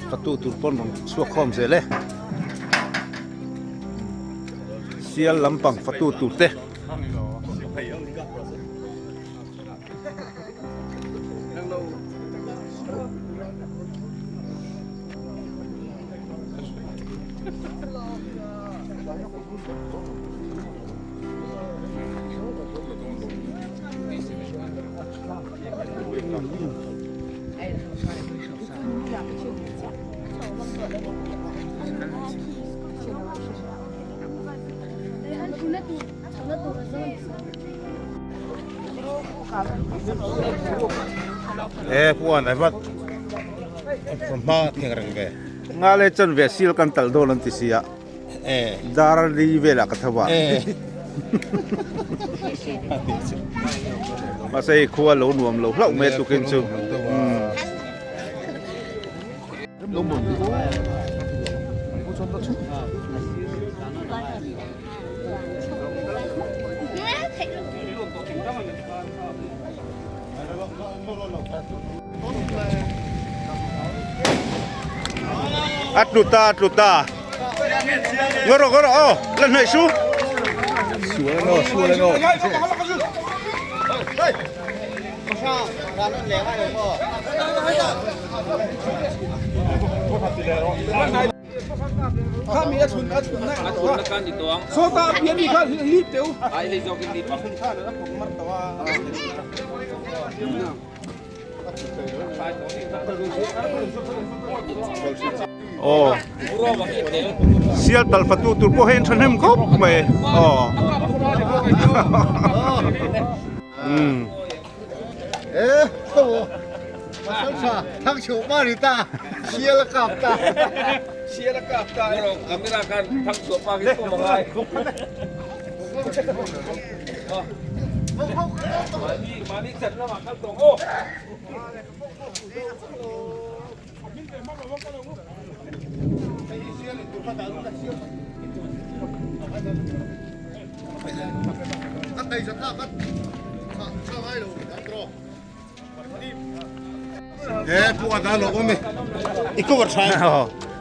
Fatu tur pawn rawn chhuak khawm zel e. Sial lampang fatu tur te. E puan ai vat hma theng reng ve. Nga le chan ve sil kan tal dawn an ti sia. Dar li velah ka tho a. Mahse hei khua lo nuam lo hlauh mai tukin chu. A tlu ta a tlu ta ngaw rawh ngaw rawh aw la hnaih su sual angaw sual angaw Aw sial tal fatu tur pawh hei an thahnem khawp mai aw umm.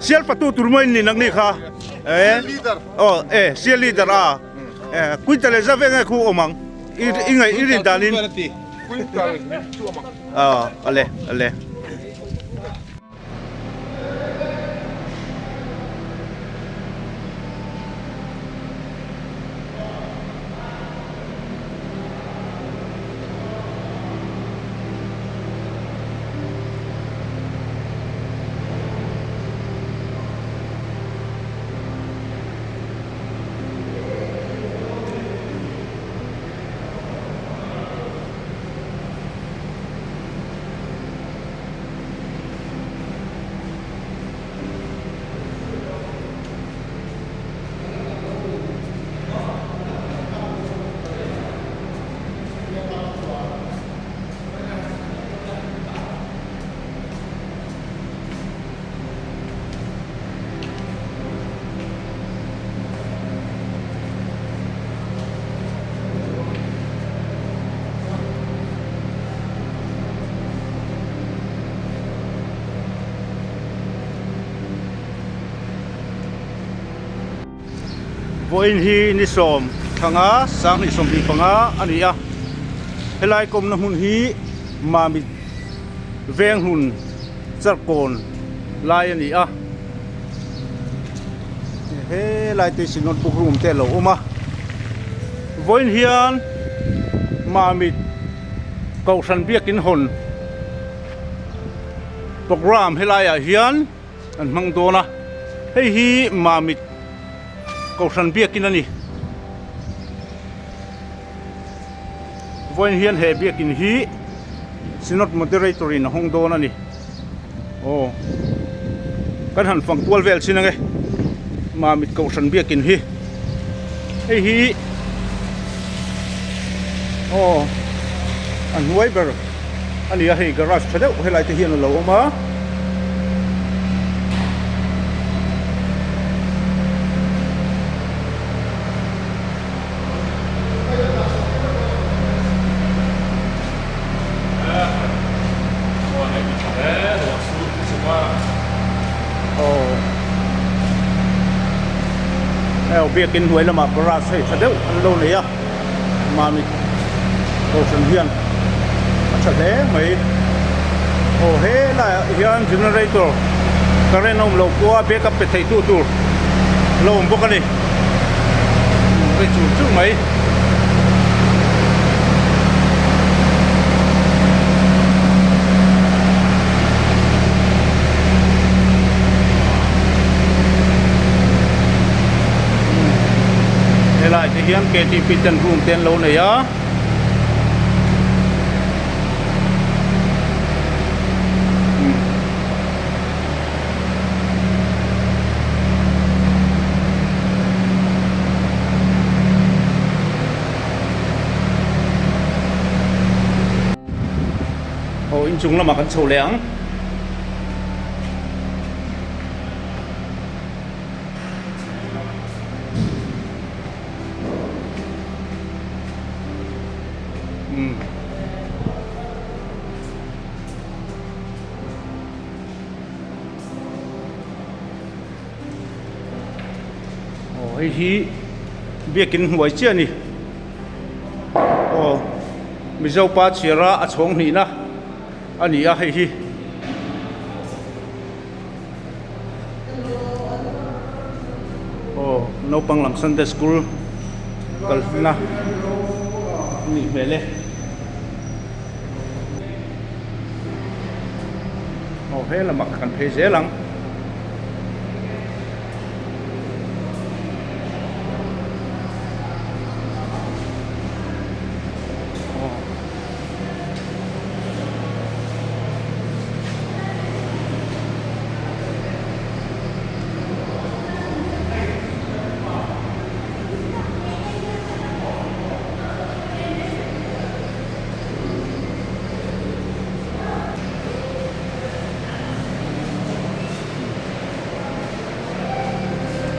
Sial patu tur mai ni nang ni kha e oh e sial leader a e quintal e zave nge khu omang i i ngai i rin danin quintal chu omang a ale ale Vawiin hi ni sawm thanga sanghnih 25 a ni a, helai kawmna hmun hi Mamit veng hlun charkawn lai a ni a, helai te hi notebook room te a lo awm a, vawiin hian Mamit Kohhran biakin hawn program helaiah hian an hmang dawn a, hei hi Mamit Kohhran biakin a ni. Vawiin hian he biakin hi Synod Moderator in a hawng dawn a ni. Aw kan han fang kual vel chin ange Mamit Kohhran biakin hi. Hei hi. Aw a hnuai ber a ni a hei garage tha deuh helai te hian a lo awm a. Aw biakin hnuai lamah garage hei tha deuh an lo nei a Mamit kohhran hian a tha hle mai aw helaiah hian generator current a awm loh pawha backup pe thei tu tur a lo awm bawk a ni. Ri chur chur mai. Helai te hian KTP ten room te an lo nei a. Aw inchung lamah kan chho leh ang. Aw hei hi biakin hnuai chiah a ni aw mizo pa chhiara a chhawng hnihna a ni a hei hi. Aw naupang lam sunday school kalna a nih hmel e. Aw he lamah kan phei zel ang.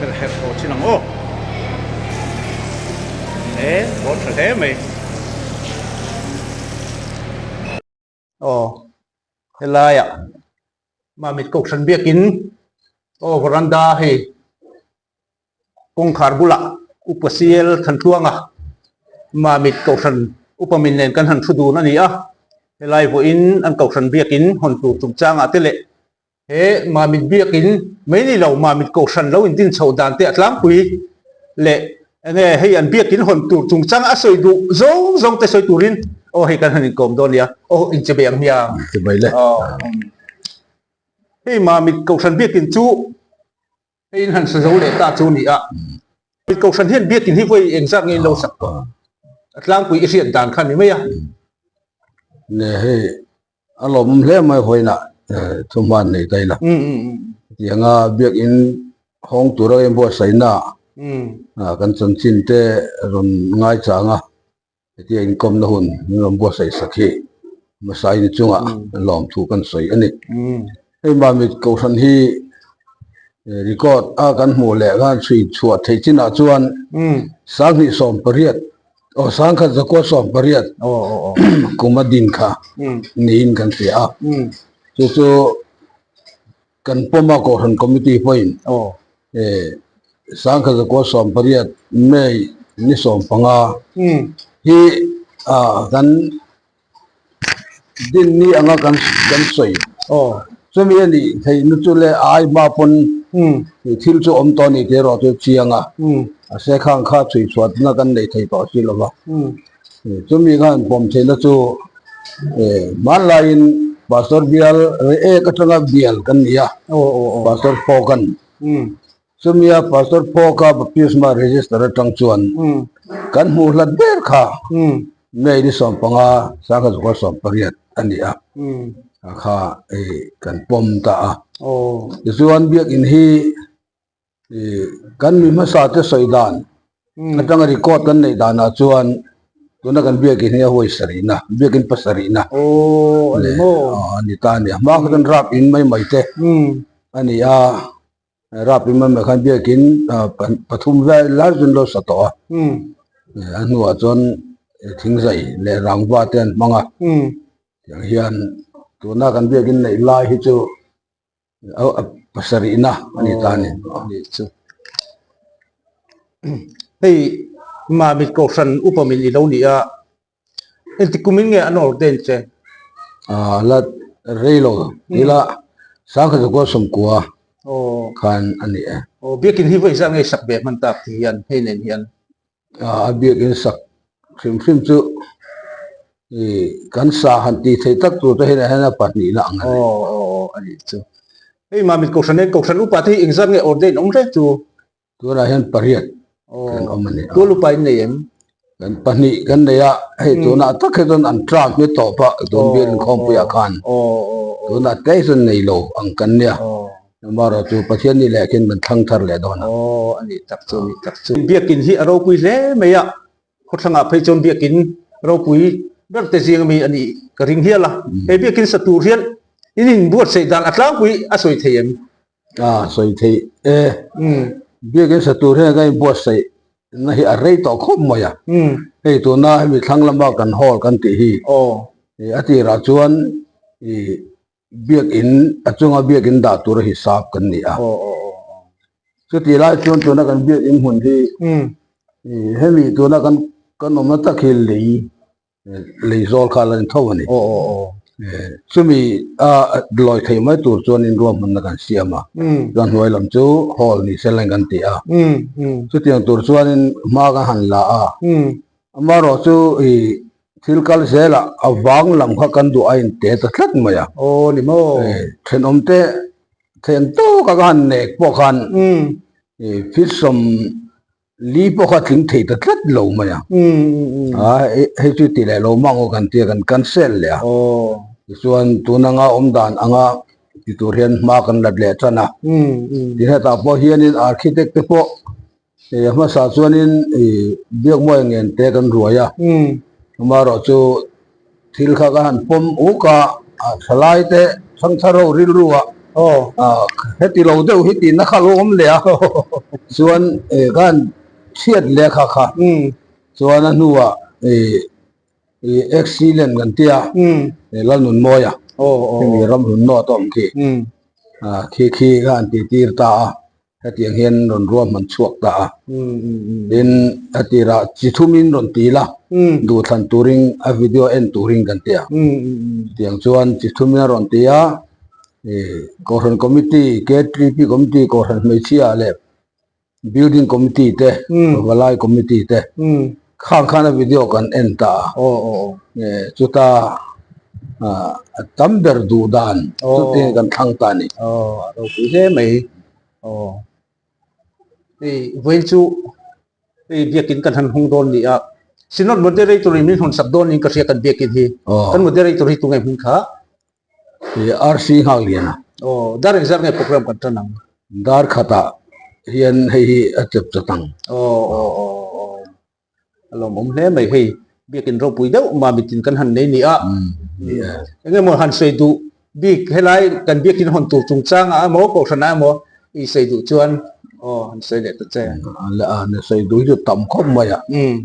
Ber herh tawh chin ang aw e thaw tha hle mai aw helaiah Mamit Kohhran biakin aw veranda hei kawngkhar bulah Upa Sial Thantluanga Mamit Kohhran Upa min nen kan han thu dun a ni a helai vawiin an Kohhran biakin hawn tur chungchangah te leh He Mamit biakin mai ni lo Mamit Kohhran lo intin chhoh dan te a tlangpui leh enge hei an biakin hawn tur chungchang a sawi duh zawng zawng te sawi turin aw hei kan han inkawm dawn nia aw inche bei ang hmiang. Inche bei le. Aw hei Mamit Kohhran biakin chu hei in han sa zo leh ta chu ni a. Mamit Kohhran hian biakin hi vawi engzat nge in lo sak tawh a tlangpui i hriat dan kha ni mai a. Le hei A lawmawm hle mai hawiinah thu hman nei ta ila. Tianga biakin hawng tura ka inbuatsaihna kan chanchin te rawn ngaichang a, hetia inkawmna hun min rawn buatsaih sak hi hmasain chungah lawmthu kan sawi a ni. Hei Mamit Kohhran hi record a kan hmuh leh khan chhui chhuah theih chinah chuan 28 aw 1918 kum a din kha niin kan hria a, chu chu kan pawm a Kohhran Committee pawhin 1918 May ni 15 hi kan Din ni anga kan kan sawi. Aw. Chumi a nih theih na chu le a ai hma pawn thil chu awm tawh a ni tih erawh chu chiang a. A se khang kha chhui chhuatna kan neih thei tawh si lo va. Chumi khan pawm theihna chu hmanlaiin Pastor bial Reiek atanga bial kan ni a, Pastor Fawkan. Chumia Pastor Phawka Baptisma Register atang chuan kan hmuh hlat ber kha May ni 15, 1918 a ni a, a kha kan pawm ta a. Tichuan biakin hi kan mi hmasa te sawi dan atanga record kan neih danah chuan. Tuna kan biakin hi a huai sarihna, biakin pasarihna Aw a ni maw? A ni ta a ni. A hma kha chuan rap in mai mai te a ni a, rap in mai mai khan biakin pathum vel lai chu an lo sa tawh a. A hnuah chuan thingzai leh rangva te an hmang a. Tiang hian tuna kan biakin neih lai hi chu a pasarihna a ni ta a ni. Chu hei Mamit Kohhran upa min i lo ni a, engti kumin nge an ordain che? A la rei lo ila sangkhat zakua sawmkua khan a ni e. Aw biakin hi vawi zat nge sak ve hman tak ti hian hei nen hian? A biakin sak hrim hrim chu kan sa han tih theih tak tur te hian a pahnihna ang a ni. Aw aw a nih chu. Hei Mamit Kohhran e, Kohhran upa te hi engzat nge ordain awm reng chu? Tunah hian pariat kan awm a ni. Tual upa in nei em? Kan pahnih kan nei a, hei tunah tak hi chuan an term hi tawp a, tun bial inkhawmpuiah khan tunah te hi chuan nei lo ang kan nia. Amaherawh chu Pathian ni leh khin kan thlang thar leh dawn a. Aw, a nih tak chu, a nih tak chu. Biakin hi a ropui hle mai a, khawthlangah phei chuan biakin ropui ber te zing ami a nih ka ring hial a. He biakin sa tur hian in inbuatsaih dan a tlangpui a sawi thei em? A sawi thei e. Biakin sa tur hian kan inbuatsaih na hi a rei tawh khawp mai a. Hei tuna hemi thlang lama kan hall kan tih hi a tirah chuan ih Biakin a chunga biakin dah tura hisap kan ni a. Chutih lai chuan tuna kan biakin hmun hi hemi tuna kan kan awmna tak hi lei lei zawl kha la ni tho a ni. Chumi a lawi thei mai tur chuan in ruahmanna kan siam a. Chuan hnuai lam chu hall ni se leng kan ti a. Chutiang tur chuanin hma kan han la a. Amaherawh chu i thil kal zelah a vang lam kha kan duh a inte ta tlat mai a. Aw ni maw. Thenawm te then tawk a ka han nek pawh khan i fisawm li pawh kha tling thei ta tlat lo mai a. A hei chu ti leh lo mang aw kan tia kan cancel leh a. Tichuan tun anga awm dan anga ti tur hian hma kan lat leh tan a. Ti hetah pawh hianin architect te pawh Hei a hmasa chuanin ih biakmawi ngen te kan ruai a, amaherawh chu thil kha ka han pawm uk a, a thalai te thangthar ho rilru ah heti lo deuh hi tihna kha a lo awm leh a, chuan ih ka han chhiat leh kha kha chuan a hnuah ih ih accident kan tia Lalnunmawia hemi ramhlun nawt a awm khi khi khi ka han tih tir ta a. Hetiang hian rawn ruahman chhuak ta a, tin a tirah chi thumin rawn ti la, duhthlan turin a video en turin kan ti a. Tiang chuan chi thumin a rawn ti a, Kohhran Committee, KTP Committee, Kohhran Hmeichhia leh Building Committee te, Valai Committee te khang khan a video kan en ta a. Chuta a tam ber duh dan chutin kan thlang ta a ni. Aw, a ropui hle mai. Aw, hei vawiin chu hei biakin kan han hung dawn ni a, Synod Moderator in min hawn sak dawn niin ka hria kan biakin hi. Kan Moderator hi tunge hming kha? Hei RC Nghakliana. Aw, dar engzat nge program kan tan ang? Dar khatah hian hei hi a chep chat ang. Aw, aw, aw, aw. A lawmawm hle mai hei biakin ropui deuh mah mitin kan han nei ni a eng emaw han sawi duh bik helai kan biakin hawn tur chungchang ah emaw kohhran ah emaw i sawi duh chuan aw han sawi leh ta che a sawi duh hi chu tam khawp mai a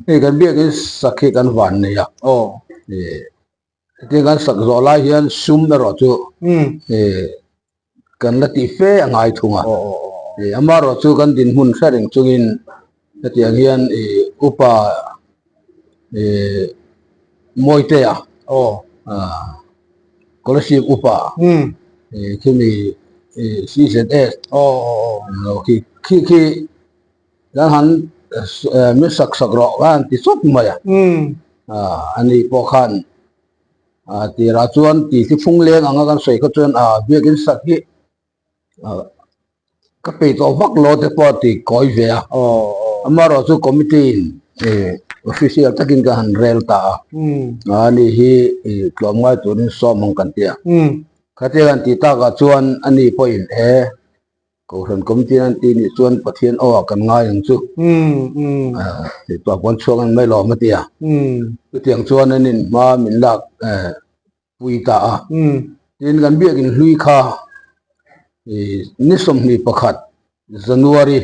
hei kan biakin sak hi kan van nei a aw hetiang kan sak zawh lai hian sum erawh chu kan la tih fe a ngai thung a amaherawh chu kan dinhmun hre reng chungin hetiang hian ih upa ih Mawitea scholarship upa ih khimi ih CZS khi khi khi Kan han min sak sak rawh ka han ti chawp mai a, ani pawh khan tirah chuan ti hi phung leng anga kan sawi kha chuan biakin sak hi ka peih tawh vak lo te pawh a ti kawi ve a, amaherawh chu committee in official takin ka han rel ta a, ani hi tlawmngai turin sawm ang kan ti a, khatia kan tih takah chuan ani pawhin he. Kohhran Committee an tih nih chuan Pathian aw ah kan ngai ang chu. Tih pah pawn chhuak an mai lawm a ti a. Chutiang chuan an in hma min lak pui ta a. Tin kan biakin hlui kha ni 21 January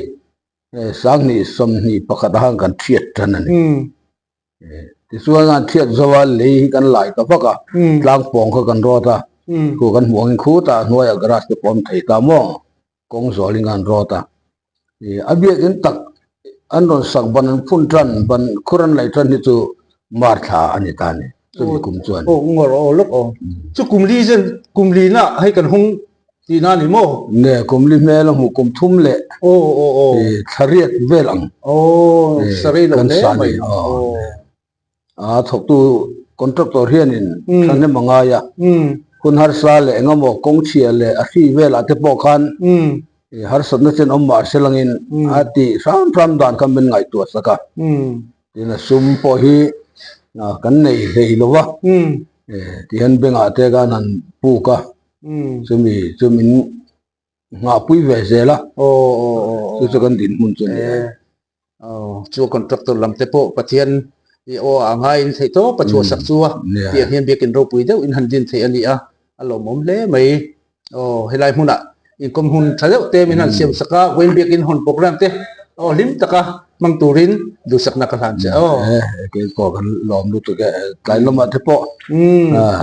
2021 ah khan kan thiat tan a ni. Tichuan an thiat zo a, lei hi kan lai ta vak a, tlang pawng kha kan rawt a, khu kan hmuh angin khutah hnuaiah garage te pawh a awm thei ta maw, kawng zawlin khan rawt a. A biakin tak an rawn sak ban an phun tan, ban khur an laih tan hi chu Mar thla a ni ta a ni, chumi kum chuan. Aw ngawr aw lawk aw. Chu kum li zen kum li na hei kan hung Tihna ni maw? Ne, kum li hmel a hmuh kum thum leh Aw aw aw. Thla riat vel ang. Aw, sa rei lo Kan hle sa mai. ni. Aw. A thawktu contractor hianin thahnem a ngai a. Hun harsa leh eng emaw kawng chhia leh a hri velah te pawh khan harsatna chen awm mah se langin a tih hram hram dan kha min ngaihtuah sak a. Tin a sum pawh hi kan nei hlei lo va. Tihian bengah te khan han puk a. Chumi chu min nghahpui ve zel a, chu chu kan dinhmun chu a ni a. Chu contractor lam te pawh Pathian i aw a ngaiin theih tawp a chhuahsak chu a tih ang hian biakin ropui deuh in han din theih a ni a, a lawmawm hle mai. Aw helai hmunah inkawm hun tha deuh te min han siam sak a, vawiin biakin hawn program te aw hlim taka hmang turin duhsakna ka hlan che aw. Kei pawh kan lawm lutuk e, tlai lamah te pawh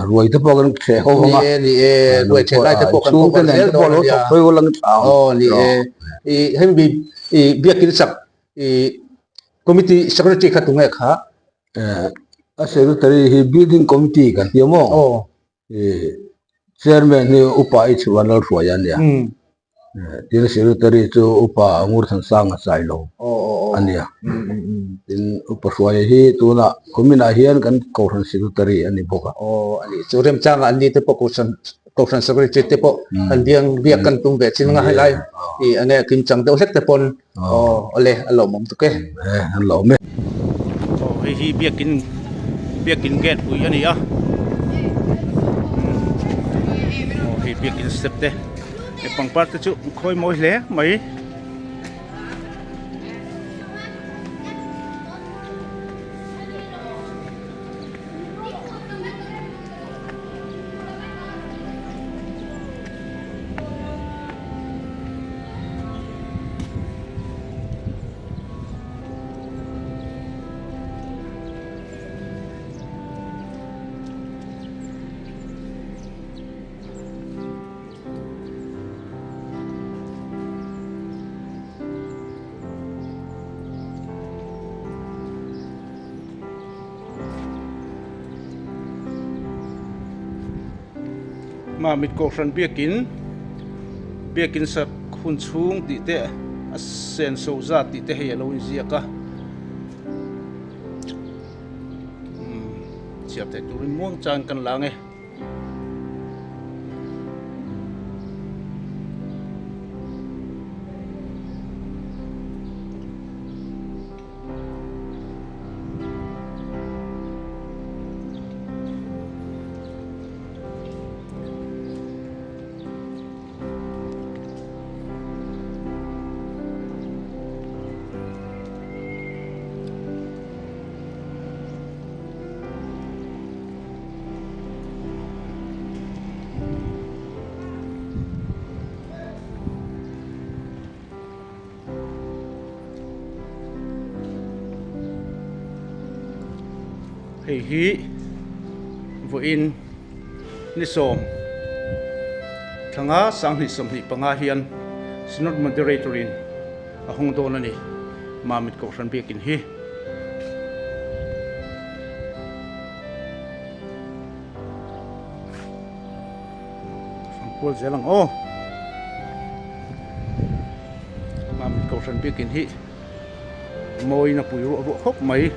ruai te pawh kan thleh ho ang a. Ni e, ni e, ruai thleh lai te pawh kan chhungte nen te pawh lo thawk phei ula ang tha ang. Aw ni e, i hemi i biakin sak i committee secretary kha tunge kha? A secretary hi building committee kan ti a maw? Aw. Chairman hi upa i chhuan lal hruai a nia. Tin secretary chu upa Ngurthansanga Sailo a nia. Tin upa hruaia hi tunah kuminah hian kan kohhran secretary a ni bawk a. Aw a ni chu remchangah an ni te pawh kohhran kohhran secretary te pawh kan biang biak kan tum ve chin anga helai i enge kimchang deuh hlek te pawn aw awle a lawmawm tuk e. An lawm e. Aw hei hi biakin biakin gate pui a ni a aw hei biakin step te hei pangpar te chu khawi mawi hle mai. Mamit Kohhran biakin biakin sak hun chhung tih te a senso zat tih te hei a lo inziak a umm chhiar theih turin muang chang kan la ang e. Hei hi vawiin ni sawm thlanga 2025 hian Synod Moderator in a hawng dawn a ni Mamit Kohhran biakin hi. Fangkual zel ang aw. Mamit Kohhran biakin hi mawiin a pui ruah ruah khawp mai.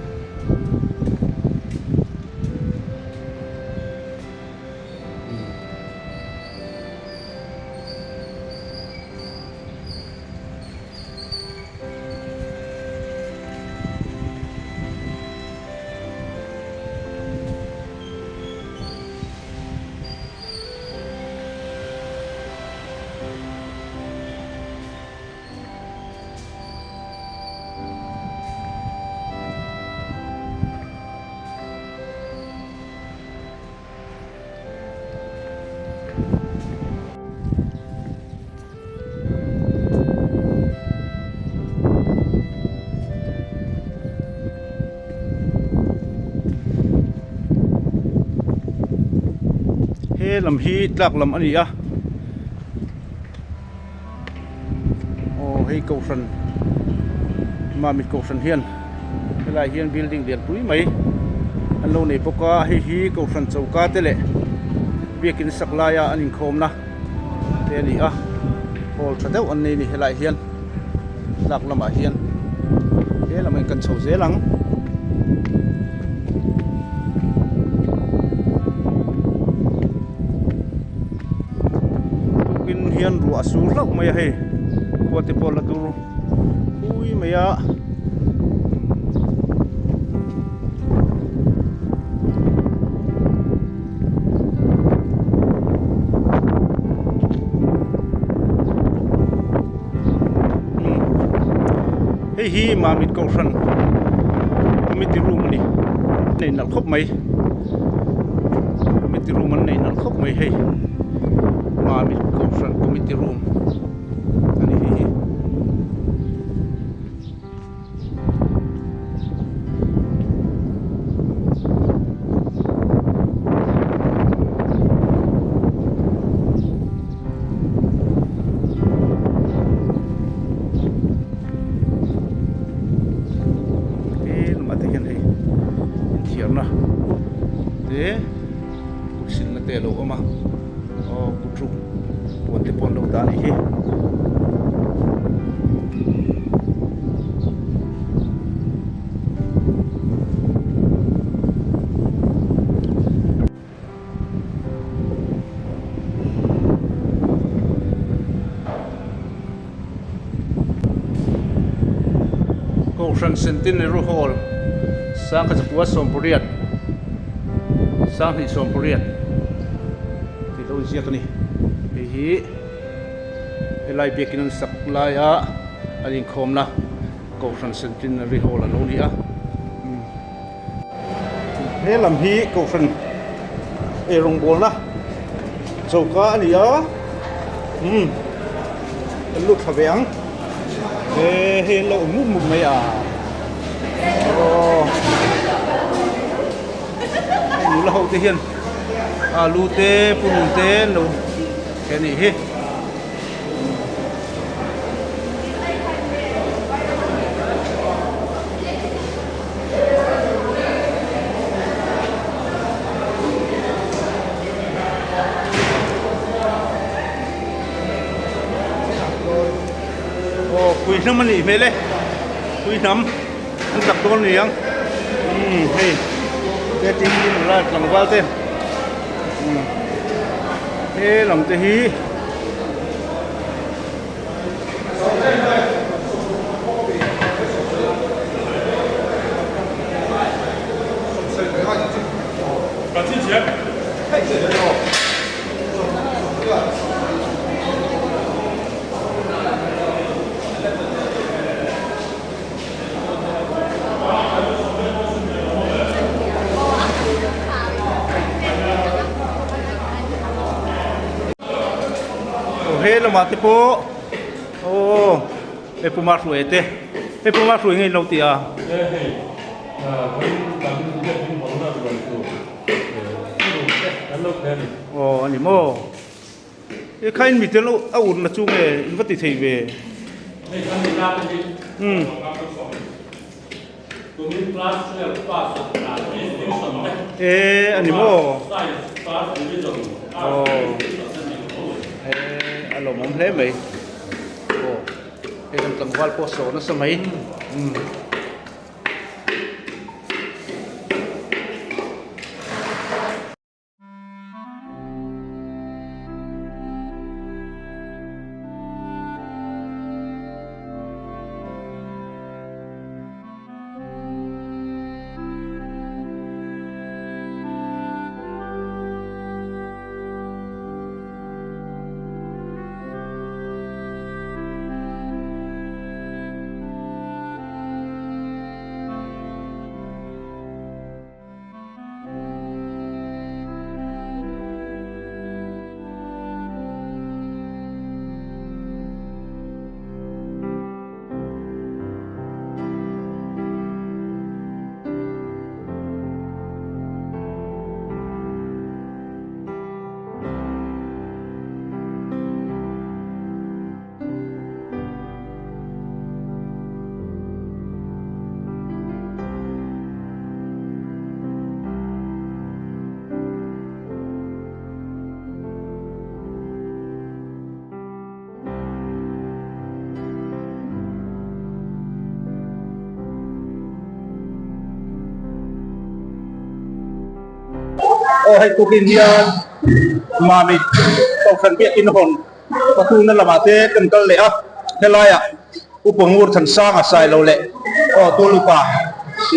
He lam hi tlak lam a ni a aw hei kohhran Mamit kohhran hian helaiah hian building lian pui mai an lo nei bawk a hei hi kohhran choka te leh biakin sak laia an inkhawmna te a ni a hall tha deuh an nei a ni helaiah hian tlak lamah hian he lamah hian kan chho zel ang. Tukin hian ruah a sur hlauh mai a hei khua te pawh la dur pui mai a. Hei hi Mamit Kohhran committee room a ni nei nalh khawp mai committee room an nei nalh khawp mai hei Mamit Kohhran committee room a ni hei hi. Tlem te hian hei inthiarna te kut silna te a lo awm a aw kut ruk puan te pawh an lo dah a nih hi. Kohhran Centenary Hall sangkhat chakua sawmpariat sanghnih sawmpariat tih lo inziak a ni hei hi helai biakin an sak laia an inkhawmna Kohhran Centenary Hall a lo ni a. He lam hi kohhran ei rawngbawlna choka a ni a umm kan lut thla ve ang he hei an lo awm mup mup mai a aw hei nula ho te hian alu te purun te an lo he nih hi. Aw pui hnam a nih hmel e pui hnam an tak dawn a ni ang umm hei te tin nula tlangval te umm he lam te hi. Aw he lamah te pawh aw hei puma hruai te hei puma hruai nge in lo ti a. Aw a ni maw he khain mite lo a urna chu nge in va ti thei ve umm. E a ni maw? Aw e a lawmawm hle mai aw hei kan tlangval pawh a saw nasa mai umm. Aw hei tukin hian Mamit Kohhran Biakin hawn pathumna lamah te kan kal leh a, helaiah Upa Ngur Thansanga Sailo leh aw Tualupa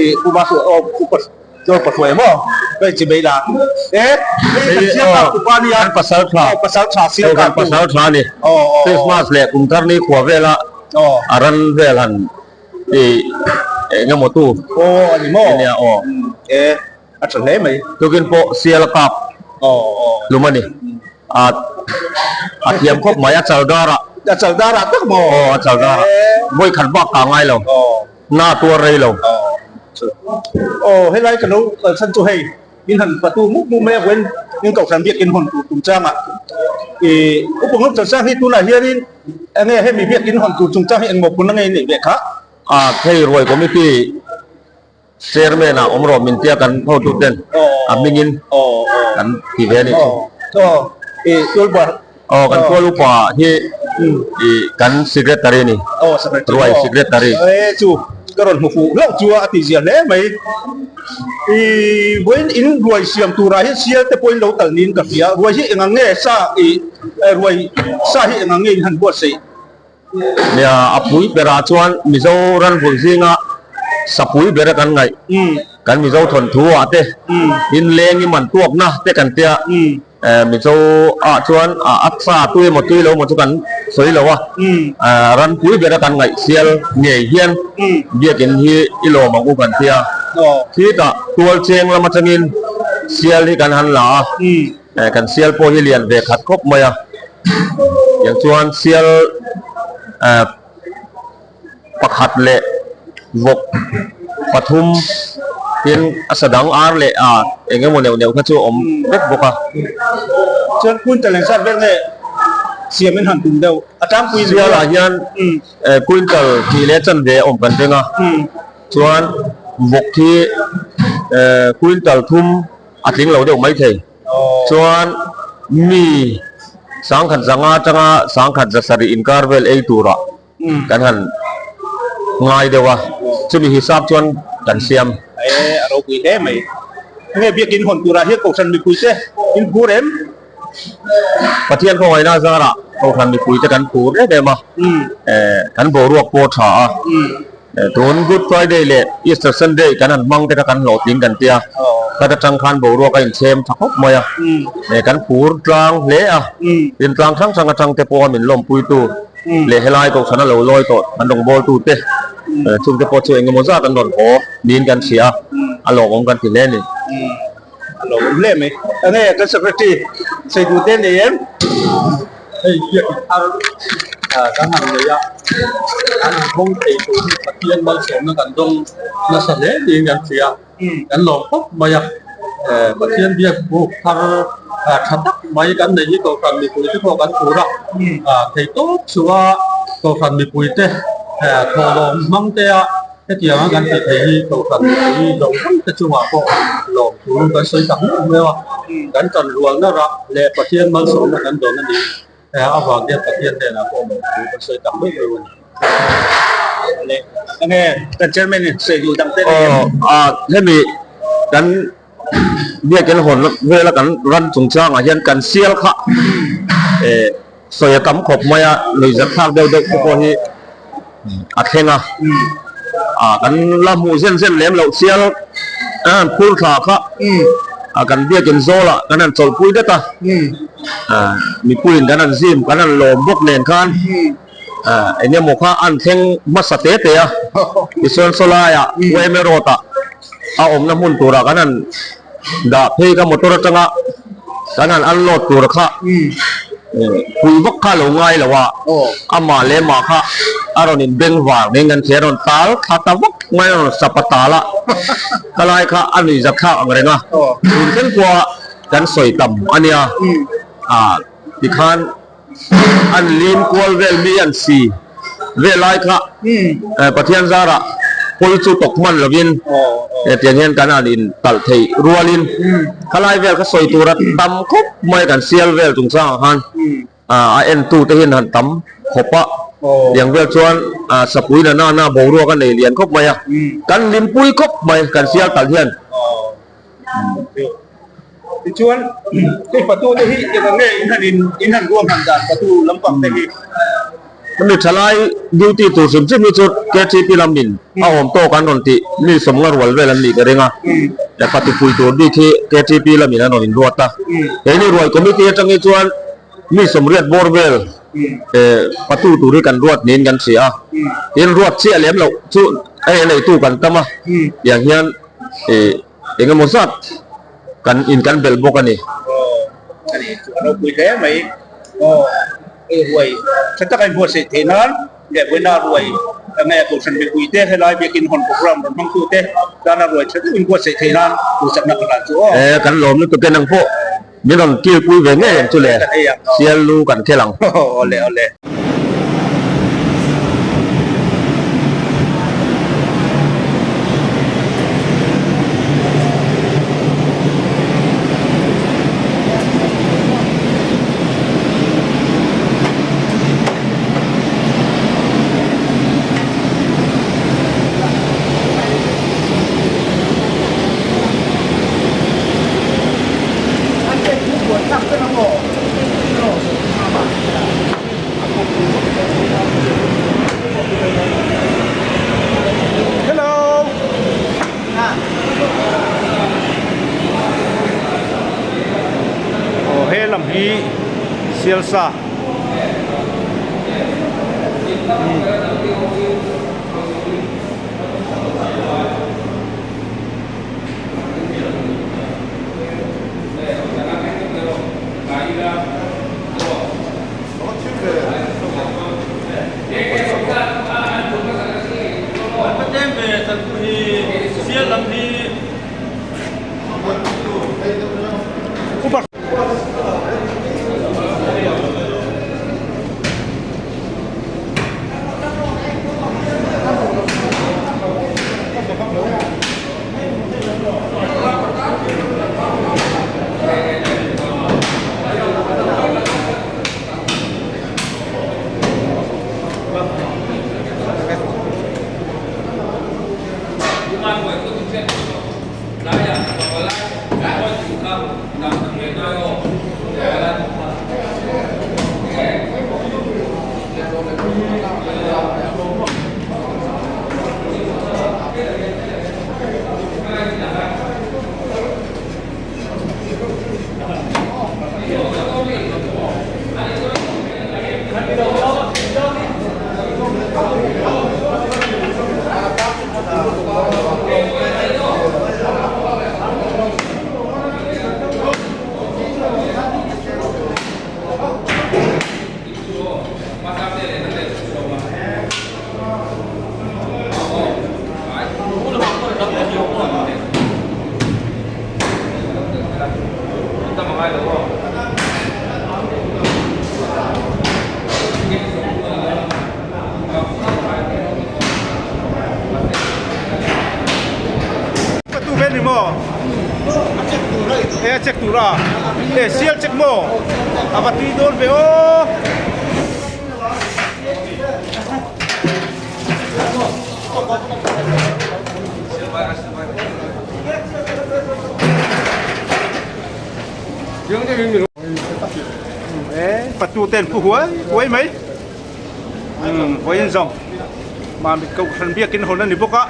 ih Pu Vasu aw Upa Tualupa hruai maw hei chi mai la e hei kan sial kar tupa nia Kan pasal tha aw pasal tha sial kar tu pasal tha ni aw aw Christmas leh kum thar ni khua vela aw a ran vel han ih eng emaw tu aw a ni maw nia aw e a tha hle mai. Tukin pawh sial a kap hlum a ni. A a thiam khawp mai a chal darah. A chal darah tak maw? Aw a chal darah. Vawi khat bak ka ngai lo. Na tuar rei lo. Aw helai ka lo kalsan chu hei min han patu mup mup mai a vawiin in kohhran biakin hawn tur chungchangah ih upa ngawt changchang hi tunah hianin enge hemi biakin hawn tur chungchang hi engmaw phun a ngei neih ve kha? A thei ruai committee Chairman ah awm rawh min tia kan hotu ten a hmingin kan ti ve a nih chu. Aw kan tual upa hi ih kan secretary a ni, ruai secretary. E chu ka rawn hmu fuh hlauh chu a ti zia hle mai. I vawiin in ruai siam turah hian sial te pawhin lo tal niin ka hria. Ruai hi eng ang nge sa ih ruai sa hi eng ang nge in han buatsaih? Nia, a pui berah chuan Mizo ranvulh zinga sapui bera kan ngaih, kan Mizo thawnthu ah te, inleng i man tuakna te kan tia, Mizo ah chuan a sa tui emaw tui lo emaw chu kan sawi lo a, ranpui bera kan ngaih sial ngei hian biakin hi i lawm ang u kan tia, khitah tual cheng lam atangin sial hi kan han la a. Kan sial pawh hi lian ve khat khawp mai a, tiang chuan sial pakhat leh vawk pathum tin a sa dang ar leh ah eng emaw neuh neuh kha chu a awm vek bawk a. Chuan quintal engzat vel nge siam in han tum deuh a tlangpui in sial ah hian quintal tih leh chanve a awm kan ring a, chuan vawk hi quintal thum a tling lo deuh maithei. Chuan mi sangkhat zanga atanga sangkhat za sarih inkar vel ei turah kan han ngai deuh a, chumi hisap chuan kan siam. E a ropui hle mai. Nge biakin hawn turah hian Kohhran mipui te in phur em? Pathian khawngaihna zarah Kohhran mipui te kan phur em em a, kan boruak pawh a tha a. Tun Good Friday leh Easter Sunday kan han hmang te kha kan hlawhtling kan tia, khat atang khan boruak a inchhem tha khawp mai a, kan phur tlang hle a, tin tlang hrang hrang atang te pawha min lawmpuitu leh helai kohhran a lo lawi tawh an rawngbawltu te chungte pawh chu engemaw zat an rawn haw niin kan hria a, a lawmawm kan ti hle a ni. A lawmawm hle mai. Enge kan secretary sawitu te nei em? Hei biakin thar kan han nei a, kan han hawng thei tur hi Pathian malsawmna kan dawng nasa hle niin kan hria, kan lawm khawp mai a. Pathian biak buk thar tha tak mai kan nei hi Kohhran mipuite pawh kan tur a, thei tawp chua Kohhran mipuite thawhlawm hmang te a hetianga kan tih theih hi Kohhran mipui zawng zawng te chungah pawh lawm thu kan sawi tak meuh meuh a, kan ṭanrualna rah leh Pathian malsawmna kan dawn a ni avang hian Pathian hnenah pawh lawm thu kan sawi tak meuh meuh a ni. Enge kan chairman in sawi duh dang te nei em? Aw, hemi kan biakin hawn vela kan ran chungchangah hian kan sial kha sawi a tam khawp mai a, nuihzat thlak deuh deuh te pawh hi a thleng a, ah kan la hmuh zen zen lem loh sial an han phur thla kha ah kan biakin zawlah kan han chawlhpui det a, ah mipuiin kan han zim kan han lawm bawk nen khan ah eng emaw kha an thleng hmasa te te a, tichuan sawlaiah Ueme road ah a awmna hmun turah kan han dah phei kha motor atanga kan han unload tur kha pui vak kha a lo ngai lo a, amah leh mah kha a rawn in beng var nen kan hria a rawn tal thla ta vak mai a rawn sap a tal a, khalai kha a nuih zat thlak ang reng a, tun thleng pawha kan sawi tam a nia, ah tikhan an lim kual vel mi an si vel lai kha Pathian zarah pawl chu tawk hman lovin hetiang hian kan han in talh theih rualin khalai vel kha sawi tura tam khawp mai kan sial vel chungchangah khan a entu te hian han tam khawp a tiang vel chuan sapui na nana boruak a nei lian khawp mai a kan hlimpui khawp mai kan sial talh hian. Tichuan hei patu te hi eng ang nge in han in in han ruahman dan patu lampang te hi? Hemi thalai duty tur hrim hrim hi chu KTP lamin a awm tawk an rawn tih mi sawmnga rual vel an nih ka ring a, patu pui tur bik hi KTP lamin an rawn inruat a. Keini ruai committee atang hi chuan mi sawmriat bawr vel patu tur hi kan ruat niin kan hria a, tin ruat chiah lem loh chu a eneitu kan tam a, tiang hian eng emaw zat kan in kan belh bawk a ni. Aw, a ni chu a ropui hle mai. Aw, hei ruai tha taka inbuatsaih theih nan leh vawiina ruai nge Kohhran mipui te helai biakin hawn program rawn hmangtu te tana ruai tha deuh inbuatsaih theih nan duhsakna ka hlan chu aw. E, kan lawm lutuk e nang pawh min rawn kilpui ve ngei ang chu le, sial lu kan khel ang. Awle awle. Hello. Aw he lam hi Sialsa. Tu ve ni maw? E a check tur a. E sial check maw? A va tui dawn ve aw. Patu ten phu huai huai mai. Vawiin zawng Mamit Kohhran biakin hawn a ni bawk a.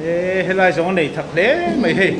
E helai zawng a nei thak hle mai hei.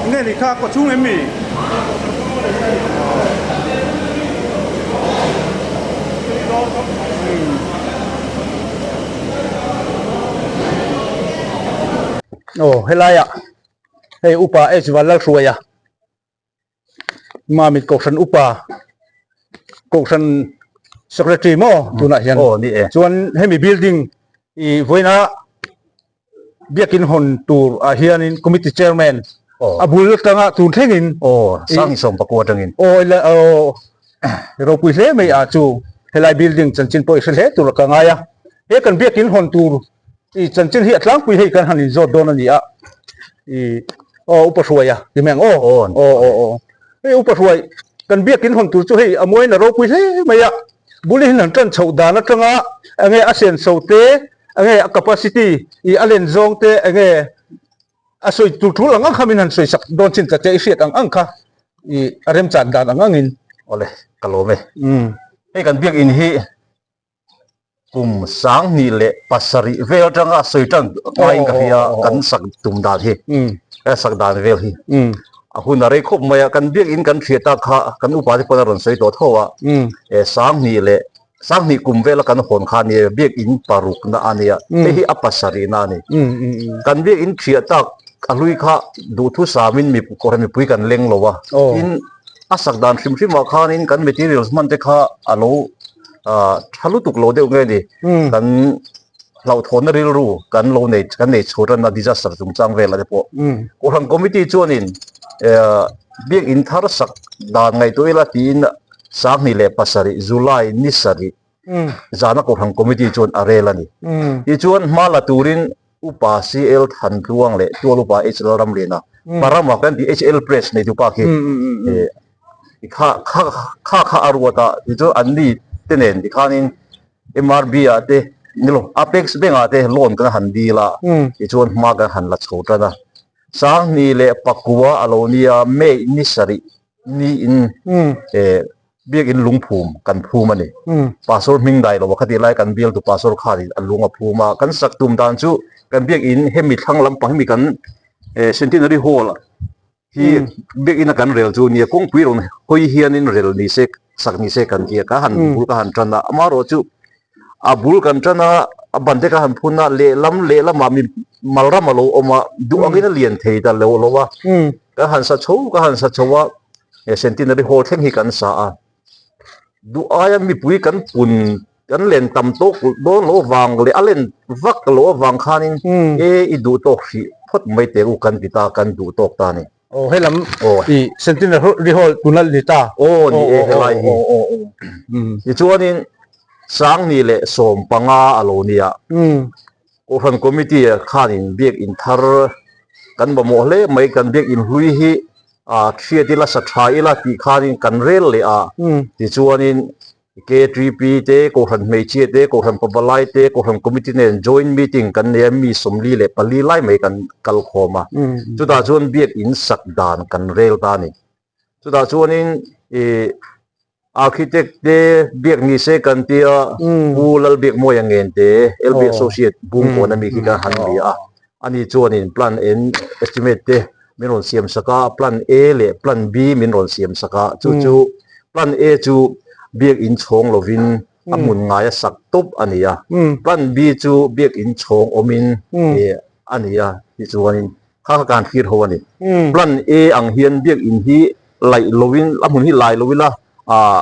Nge ni kha kaw chhung em mi? Aw helaiah hei upa H Vanlalhruaia Mamit Kohhran upa Kohhran Secretary maw tunah hian Aw ni e. Chuan hemi building ih vawiina biakin hawn tur ah hianin committee chairman a bul atanga tun thlengin Aw sang sawm pakua atangin. Aw ila aw ropui hle mai ah chu helai building chanchin pawh i hre hle tur a ka ngai a he kan biakin hawn tur I chanchin hi a tlangpui hei kan han inzawt dawn a ni a, i aw upa hruai a ti mai ang aw aw aw aw hei upa hruai kan biakin hawn tur chu hei a mawiin a ropui hle mai a, bul hi han tan chhoh dan atanga enge a senso te enge a capacity i a len zawng te enge a sawi tur tul ang ang kha min han sawi sak dawn chin ta che i hriat ang ang kha i a remchan dan ang angin. Awle ka lawm e. Hei kan biakin hi Kum 2007 vel atanga sawi tan ngaiin ka hria kan sak tum dan hi ka sak dan vel hi a hun a rei khawp mai a kan biakin kan hriat tak kha kan upa te pawn a rawn sawi tawh tho a e sanghnih leh sanghnih kum vela kan hawn kha ania biakin paruk na ania hei hi a pasarih na ani kan biakin hriat tak a hlui kha duhthusam in mipui kan leng lo a tin a sak dan hrim hrim ah khanin kan materials hman te kha a lo ah tha lutuk lo deuh nge ni kan hlauhthawnna rilru kan lo nei kan nei chho tan a disaster chungchang velah te pawh Kohhran committee chuanin eh biakin thar sak dan ngaihtuah ila tiin 2007 July ni sarih zana Kohhran committee chuan a rel a ni. Tichuan hma la turin Upa CL Thantluang leh Tual Upa HL Ramliana Parama kan tih HL Press nei tupa khi kha kha kha kha a ruat a tichuan an ni te nen tikhanin MRB ah te nilo Apex Bank ah te loan kan han dil a tichuan hma kan han la chho tan a 2009 a lo nia May ni sarih niin biakin lungphum kan phum a ni. Pastor hming dai lo a khatih lai kan bialtu pastor khanin a lung a phum a, kan sak tum dan chu kan biakin hemi thlang lampang hemi kan Centenary Hall hi biakin a kan rel chu nia kawngpui rawn hawi hianin rel ni se sak ni se kan ti a, ka han bul ka han tan a, amaherawh chu a bul kan tan a, a ban te ka han phun a, lehlam lehlamah mi malram a lo awm a, duh angin a lian thei ta lo lo a, ka han sa chho ka han sa chho a, he Centenary Hall thleng hi kan sa a, duh aia mipui kan pun kan len tam tawk dawn loh avang leh a len vak loh avang khanin e i duh tawk hrih phawt mai teh u kan ti ta kan duh tawk ta a ni. Aw helam i Centenary Hall tunal ni ta. Aw ni e helai hi. Tichuanin 2015 a lo nia. Kohhran Committee ah khanin biakin thar kan mamawh hle mai kan biakin hlui hi a hriat ila sa tha ila tih khanin kan rel leh a. Tichuanin KTP te, Kohhran hmeichhia te, Kohhran pavalai te, Kohhran Committee nen joint meeting kan nei a, mi 44 lai mai kan kal khawm a. Chutah chuan biakin sak dan kan rel ta a ni. Chutah chuanin ih architect te biak ni se kan tia Pu Lalbiakmawia ngen te, LB Associate Bungkawn ami khi kan han ni a. Ani chuanin plan en estimate te min rawn siam sak a, plan A leh plan B min rawn siam sak a, chu chu plan A chu biakin chhawng lovin a hmun ngaia sak tawp a ni a, plan B chu biakin chhawng awmin a ni a tichuanin kha kha kan thlir ho a ni. Plan A ang hian biakin hi laih lovin a hmun hi lai lo ila ah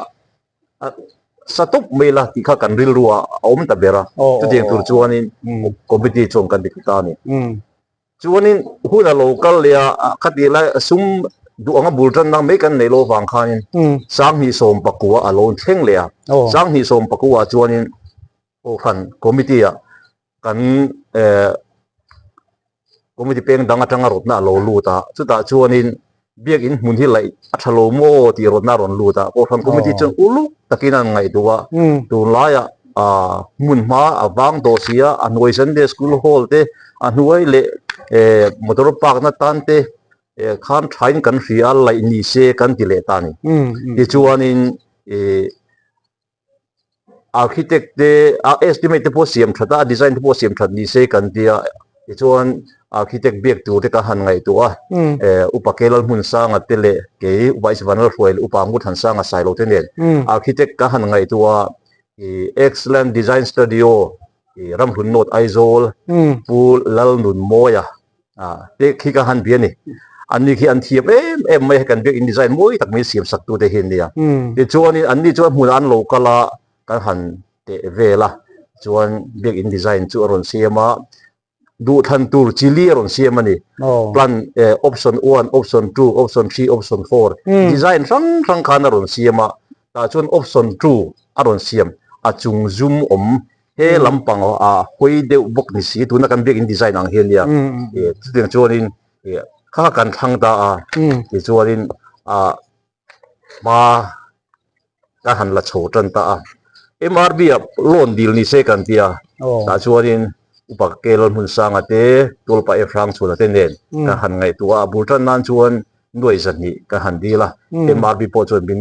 sa tawp mai la tih kha kan rilru ah a awm ta ber a, chutiang tur chuanin committee chuan kan ti ta a ni. Chuanin hun a lo kal leh a, khatih lai sum duh anga bul tanna mai kan neih loh avang khanin 2019 a lo thleng leh a, 2019 ah chuanin Kohhran committee ah kan committee peng dang atanga rawtna a lo lut a, chutah chuanin biakin hmun hi laih a tha lo maw tih rawtna a rawn lut a, Kohhran committee chuan uluk takin an ngaihtuah a, tunlaiah hmun hma a vang tawh si a, a hnuai Sunday school hall te, a hnuai leh motor park na tan te khan thain kan hria a, laih ni se kan ti leh ta a ni. Tichuanin ih. Architect te a estimate te pawh siam that a, a design te pawh siam that ni se kan tia tichuan architect biak tur te ka han ngaihtuah a, eh upa Kelal Hmunsanga te leh kei upa Isvanal Hruai leh upa Nguthansanga Sailo te nen architect ka han ngaihtuah a, ih Excellent Design Studio ih Ramhlun North Aizawl Pu Lalnunmawia. Te khi ka han bia a ni. Anni khi an thiam em em mai a, kan biakin design mawi tak mai siam sak tu te hi an nia. Tichuanin anni chuan hmunah an lo kal a, kan han teh vel a, chuan biakin design chu a rawn siam a, duhthlan tur chili a rawn siam a ni. Plan option one, option two, option three, option four design hrang hrang khan a rawn siam a, tah chuan option two a rawn siam a chung zum awm He lampang a hawi deuh bawk ni si, tuna kan biakin design ang hi a nia. Chutiang chuanin kha kan thlang ta a, tichuanin hma ka han la chho tan ta a. MRB ah loan dil ni se kan ti a, tah chuanin Upa Kelal Hmunsanga te, Tualpa F Hrangchhuna te nen kan han ngaihtuah a, a bul tan nan chuan nuai zahnih kan han dil a, MRB pawh chuan min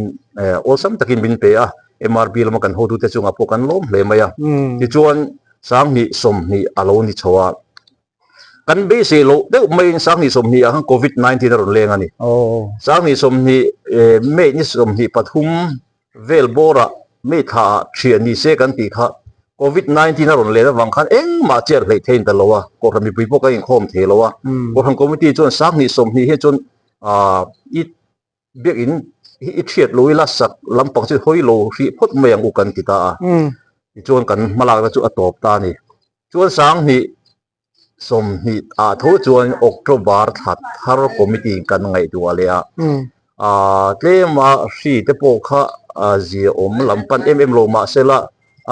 awlsam takin min pe a, MRB lama kan hotute chungah pawh kan lawm hle mai a. Tichuan 20 20 a lo ni chho a, kan beisei loh deuh maiin 20 20 ah khan Covid 19 a rawn leng a ni. 20 20 May ni 23 Vel bawrah mi thla ah thian ni se kan tih kha Covid 19 a rawn len avang khan engmah chet hleih thei in ta lo a, Kohhran mipui pawh kan inkhawm thei lo a, Kohhran committee chuan 20 20 hi chuan aah i biakin hi i thiat lo ila sak lampang chu hawi lo hrih phawt mai ang u kan ti ta a, tichuan kan hmalakna chu a tawp ta a ni. Chuan 20 20 ah tho chuan October thla thar committee kan ngaihtuah leh a, aaa tlema hri te pawh kha a zia awm lam pan em em lo mahsela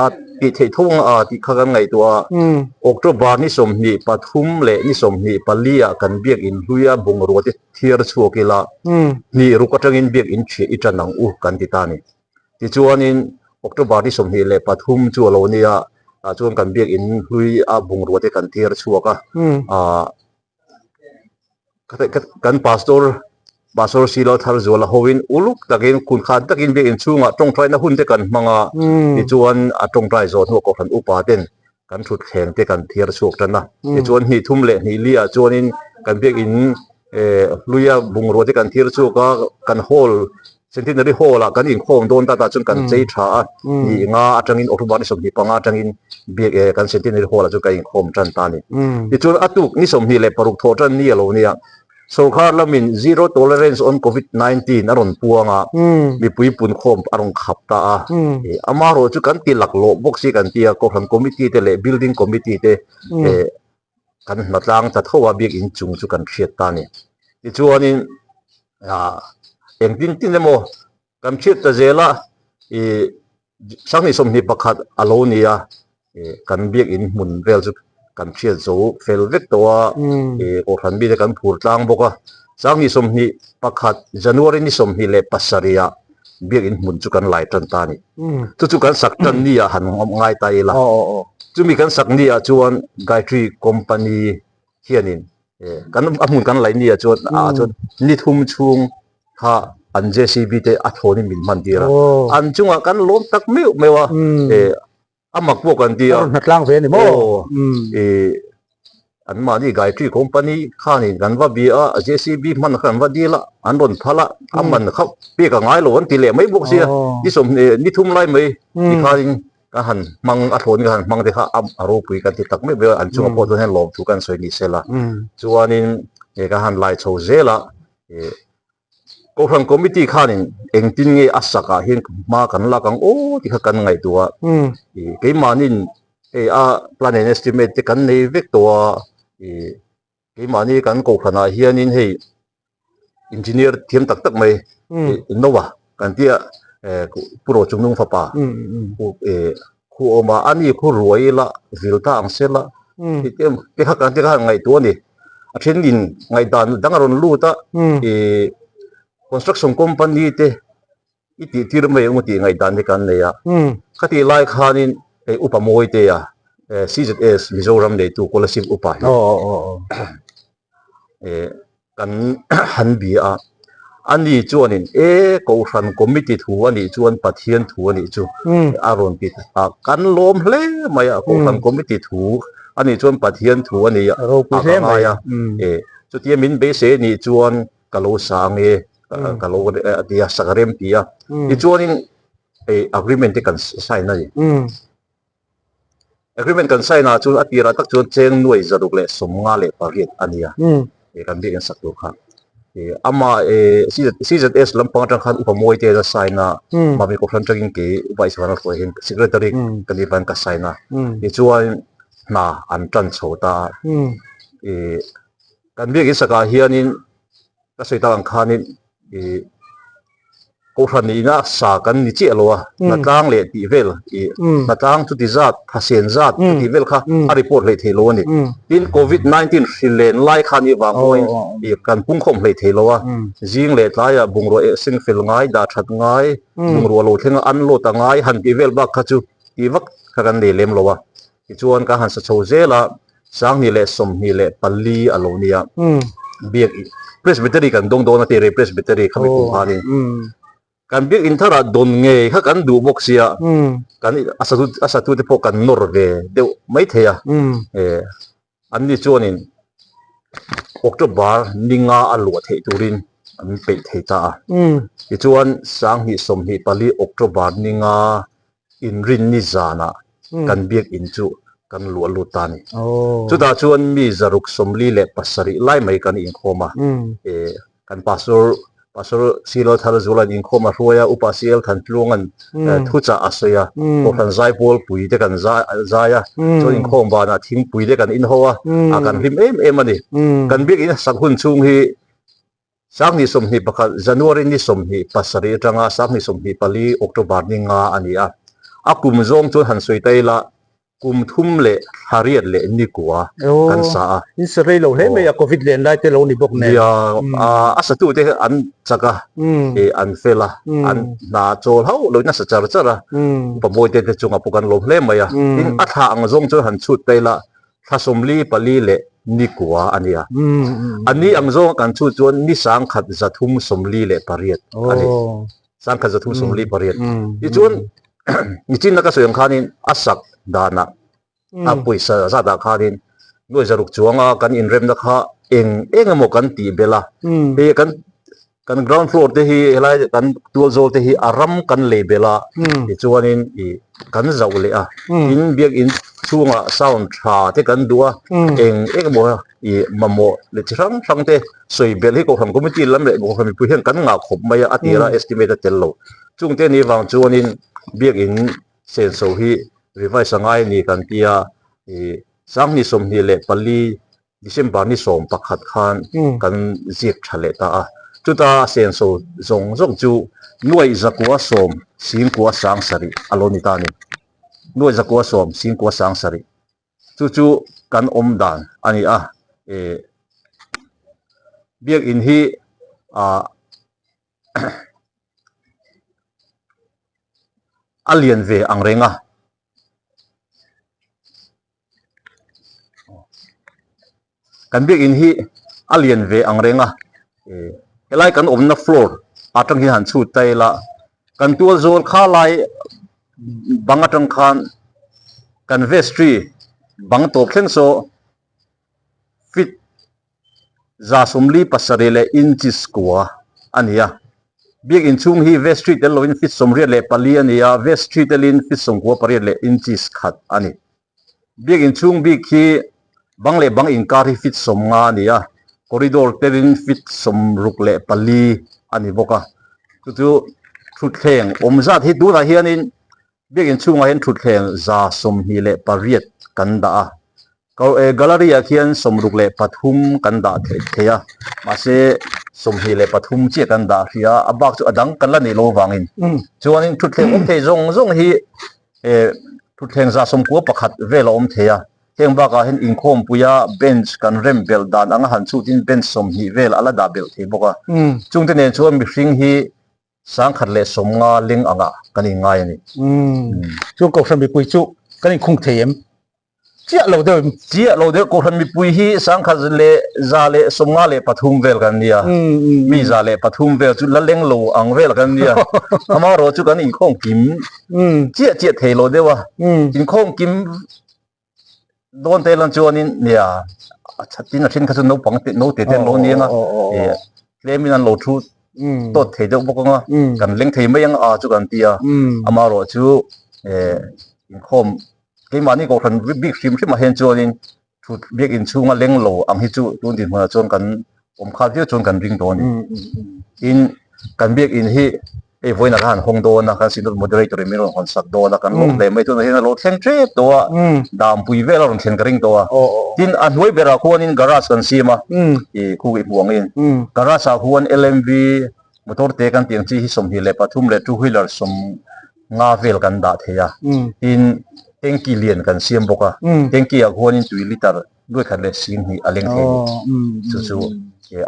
a tih theih tho ang a tih kha kan ngaihtuah a, October ni 23 leh ni 24 ah kan biakin hlui a bungrua te thiar chhuak ila hnih ruk atangin biakin ṭhiah i ṭan ang u kan ti ta a ni. Tichuanin October ni 23 chu a lo nia, tah chuan kan biakin hlui a bungrua te kan thiar chhuak a, aah kan pastor Pastor Silo Tharzuala hoin uluk takin khunkhan takin biakin chhungah tawngtaina hun te kan hmang a, tichuan a tawngtai zawh hnuah kohhran upa ten kan thutthleng te kan thiar chhuak tan a, tichuan hnih thum leh hnih li ah chuanin kan biakin hluia bungrua te kan thiar chhuak a, kan hall Centenary hall ah kan inkhawm dawn ta tah chuan kan chei tha a, hnih nga atangin October ni 25 atangin biak kan Centenary hall ah chuan kan inkhawm tan ta a ni. Tichuan a tuk ni 26 thawh tan ni a lo nia. Sorkar lamin Zero Tolerance on Covid 19 a rawn puang a, mipui punkhawm a rawn khap ta a. Amaherawh chu kan ti laklawh bawk si kan ti a, Kohhran Committee te leh Building Committee te kan hnatlang ta tho a, biakin chung chu kan hriat ta a ni. Tichuanin engtin tin emaw kan hriat ta zel a, ih 2021 a lo ni a, ih kan biakin hmun vel chu kan hriat zo fel vek tawh a, ih kohhran mite kan phur tlang bawk a, 2021 January ni 27 ah biakin hmun chu kan lai tan ta a ni. Chu chu kan sak tan ni ah han ngai ta ila, chumi kan sak ni ah chuan Gayatri Company hianin kan a hmun kan laih ni ah chuan ah chuan ni thum chhung kha an JCB te a thawn in min hman tir a an chungah kan lawm tak meuh meuh a a mak pawh kan ti a hnatlang ve a ni maw an mahni Gayatri company khanin kan va bia a JCB hman kha an va dil a an rawn phal a a man kha pek a ngai lo an ti leh mai bawk sia ni sawmhnih ni thum lai mai tikhanin Ka han hmang a thlawn ka han hmang te kha a ropui kan ti tak mai mai a, an chungah pawh chuan hian lawmthu kan sawi ni sela. Chuanin he ka han lai chho zel a, eh Kohhran Committee khanin engtin nge a sakah hian hma kan lak ang aw tih kha kan ngaihtuah a. Ih keimahnin hei a plan and estimate te kan nei vek tawh a, ih keimahni kan kohhranah hianin hei engineer thiam tak tak mai Innova kan tia Pu Rochungnung fapa khu awm a, ani khu ruai ila vil ta ang sela te kha kan te kha ngaihtuah a ni. A thenin ngaihdan dang a rawn lut a, construction company te I tih tir mai emaw tih ngaihdan hi kan nei a. Khatih lai khanin hei Upa Mawitea CZS Mizoram neitu Kolasib Upa hi kan han bia a. Ani chuanin e Kohhran Committee thu a nih chuan Pathian thu a nih chu a rawn ti a. Kan lawm hle mai a Kohhran Committee thu a nih chuan Pathian thu a ni a ka ngai a. Chutia min beisei a nih chuan ka lo sang e ka lo a ti a sak rem ti a tichuanin agreement te kan sign a ni. Agreement kan sign ah chuan a tirah tak chuan cheng nuai 658 a ni a, eh kan biakinn sak tur kha. Eh ama eh CZS lampang atang khan upa mawi te a sign a, Mami Kohhran atangin kei Upa Iswana hruai hian secretary ka nih vangin ka sign a. Tichuan hna an tan chho ta a. Eh kan biakinn sakah hianin Ka sawi tak ang khanin ih Kohhran nihna sa kan ni chiah lo a, hnatlang leh tih vel ih hnatlang chuti zat, thasen zat chutih vel kha a report hleih thei lo a ni. Tin, Covid 19 hri len lai kha nih vang pawhin ih kan pungkhawm hleih thei lo a, zing leh tlaiah bungrua eh seng fel ngai, dah that ngai, bungrua lo thlenga unload a ngai han tih vel bak kha chu tih vak kha kan nei lem lo a. Tichuan kan han sa chho zel a, 2024 a lo nia. Biak Presbytery kan dawng dawn a tih rei Presbytery kha mi kum khanin kan biak in tharah dawn ngei kha kan duh bawk sia kan a satu a satu te pawh kan nawr ve deuh mai thei a eh an ni chuanin October ninga a luah theih turin an peih thei ta a tichuan 2024 October ninga Inrinni zanah kan biakinn chu kan luah lut ta a ni. Chutah chuan mi 647 lai mai kan inkhawm a. Kan Pastor Pastor Silo Tharzuala'n inkhawm a hruai a, Upa CL Thantluanga'n thuchah a sawi a, Kohhran Zaipawl pui te kan zai a, chuan inkhawm vanah thingpui te kan inho a, a kan hlim em em a ni. Kan biakinn sak hun chhung hi 2021 January ni 27 atanga 2024 October ni nga a ni a. A kum zawng chuan han sawi ta ila, kum thum leh thla riat leh ni kua kan sa a. In sa rei lo hle mai a, Covid len lai te lo ni bawk nen. Nia, a satute an chak a, an fel a, an hna chawl hauh loin a sa char char a, Upa Mawite te chungah pawh kan lawm hle mai a. Tin, a thla ang zawng chuan han chhut ta ila, Thla 44 leh ni kua a nia. A ni ang zawnga kan chhut chuan ni 1348 a ni. 1348. Tichuan nichinna ka sawi ang khanin a sak danah a pawisa zatah khanin nuai zaruk chuanga kan inremna kha eng eng emaw kan tih belh a. Hei kan Kan ground floor te hi helai kan tual zawl te hi a ram kan lei belh a tichuanin ih kan zauh leh a tin biakinn chhungah sound tha te kan duh a eng eng emaw ih mamawh leh chi hrang hrang te sawi belh hi kohhran committee lam leh kohhran mipui hian kan ngah khawp mai a a tir a estimate a tel lo chungte anih vang chuanin biakinn senso hi revise a ngai a ni kan tia ih 2024 December ni 11 khan kan ziak tha leh ta a, chuta senso zawng zawng chu nuaih zakua sawm singkua sang sarih a lo ni ta a ni. Nuaih zakua sawm singkua sang sarih chu chu kan awm dan a ni a, eh biakinn hi ah a lian ve ang reng a. Kan biakinn hi a lian ve ang reng a, helai kan awmna floor atang hian han chhut ta ila kan tual zawl kha lai bang atang khan kan vestry bang tawp thleng saw feet 47 leh inches kua a ni a. Biakinn chhung hi vestry tel lovin feet 84 a ni a, vestry telin feet 98 leh inches khat a ni. Biakinn chhung bik hi bang leh bang inkar hi feet 50 a ni a, corridor telin feet 64 a ni bawk a. Chu chu thutthleng awm zat hi tunah hianin Biakinn chhungah hian thutthleng 28 kan dah a, gallery ah khian 63 kan dah thei a, mahse 23 chiah kan dah hrih a, a bak chu a dang kan la neih lo avangin chuanin thutthleng awm thei zawng zawng hi thutthleng 91 vel a awm thei a, heng bakah hian inkhawmpuia bench kan rem belh dan anga han chhutin bench 20 vel a la dah belh thei bawk a, chungte nen chuan mihring hi 150 leng angah kan inngai a ni. Umm. Chuan Kohhran mipui chu kan inkhung thei em? Chiah lo deuh em? Chiah lo deuh. Kohhran mipui hi 1153 vel kan nia. Mi 103 vel chu la leng lo ang vel kan nia. Amaherawh chu kan inkhawm kim chiah chiah thei lo deuh a. Inkhawm kim Dawn te lan chuanin nia a tin a then kha chu naupang te naute te an lo ni anga eh tlemin an lo thu tawt thei deuh bawk anga kan leng thei mai ang a chu kan ti a amaherawh chu eh inkhawm. Keimahni kohhran bik hrim hrimah hian chuanin thut biakin chhunga leng lo ang hi chu tun dinhmunah chuan kan awm khat viau chuan kan ring tawh a ni. Tin, kan biakin hi hei vawiinah khan han hawng dawn a, kan synod moderator in min rawn hawn sak dawn a, kan lawm hle mai tunah hian a lo thleng tep tawh a, dampui vel a rawn thlen ka ring tawh a. Tin, a hnuai berah khuanin garage kan siam a, ih khu i hmuh angin garage ah khuan LMV motor te kan tih ang chi hi 23 leh two wheeler 50 vel kan dah thei a, tin tanky lian kan siam bawk a, tanky ah khuanin tui liter nuai khat leh sing hnih a leng thei a ni. Chu chu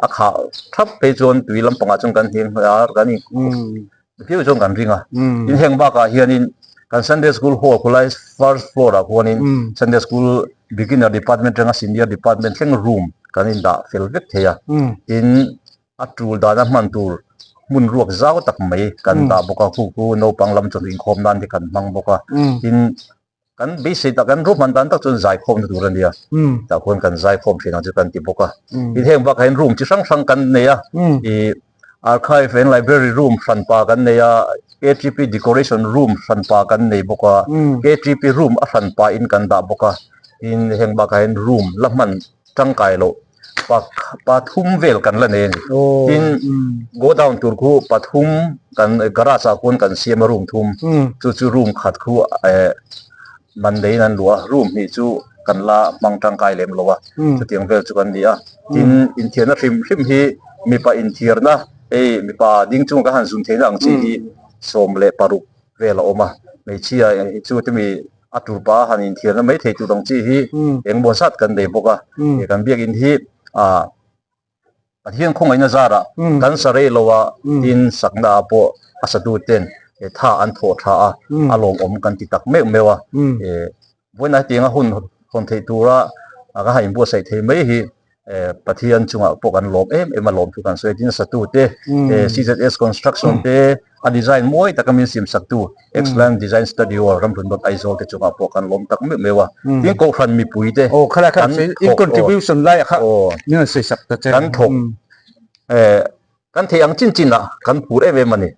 a khah thap phei chuan tui lampangah chuan kan hniang hnuai a, kan in viau chuan kan ring a. Tin heng bakah hianin kan Sunday School hall khawlai first floor ah khuanin Sunday School beginner department atanga senior department thleng room kan indah fel vek thei a. Tin a tul dana hman tur hmun ruak zau tak mai kan dah bawk a, khu khu naupang lam chawlh inkhawm nan te kan hmang bawk a. Tin Kan beisei tak kan ruahman dan tak chuan zaikhawmna tur a nia. Tah khuan kan zaikhawm thin ang chu kan ti bawk a. Tin heng bakah hian room chi hrang hrang kan nei a. Ih archive and library room hranpa kan nei a, KTP decoration room hranpa kan nei bawk a, KTP room a hranpa in kan dah bawk a. Tin heng bakah hian room la hman tangkai loh pathum vel kan la nei a ni. Tin godown tur khu pathum kan garage ah khuan kan siam a room thum chu chu room khat khu eh Monday in an luah a room hnih chu kan la hmang tangkai lem lo a chutiang vel chu kan ni a. Tin inthiarna hrim hrim hi mipa inthiarna hei mipa ding chung kan han zun theihna ang chi hi 16 vel a awm a hmeichhia chu timi A tur pa han inthiarna mai thei tur ang chi hi eng maw zat kan nei bawk a, he kan biakinn hi ah Pathian khawngaihna zarah kan sa rei lo a, tin sakna ah pawh a satu ten tha an thawh tha a, a lawmawm kan ti tak meuh meuh a, vawiinah hetianga hun hawn theih tura ka han inbuatsaih thei mai hi Pathian chungah pawh kan lawm em em a lawm thu kan sawi a tin satu te CZS construction te a design mawi taka min siam sak tu Excellent Design Studio Ramhlun Dawt Aizawl te chungah pawh kan lawm tak meuh meuh a tin Kohhran mipui te kan thawk kan thawk Kan theih ang chin chin ah kan phur em em a ni.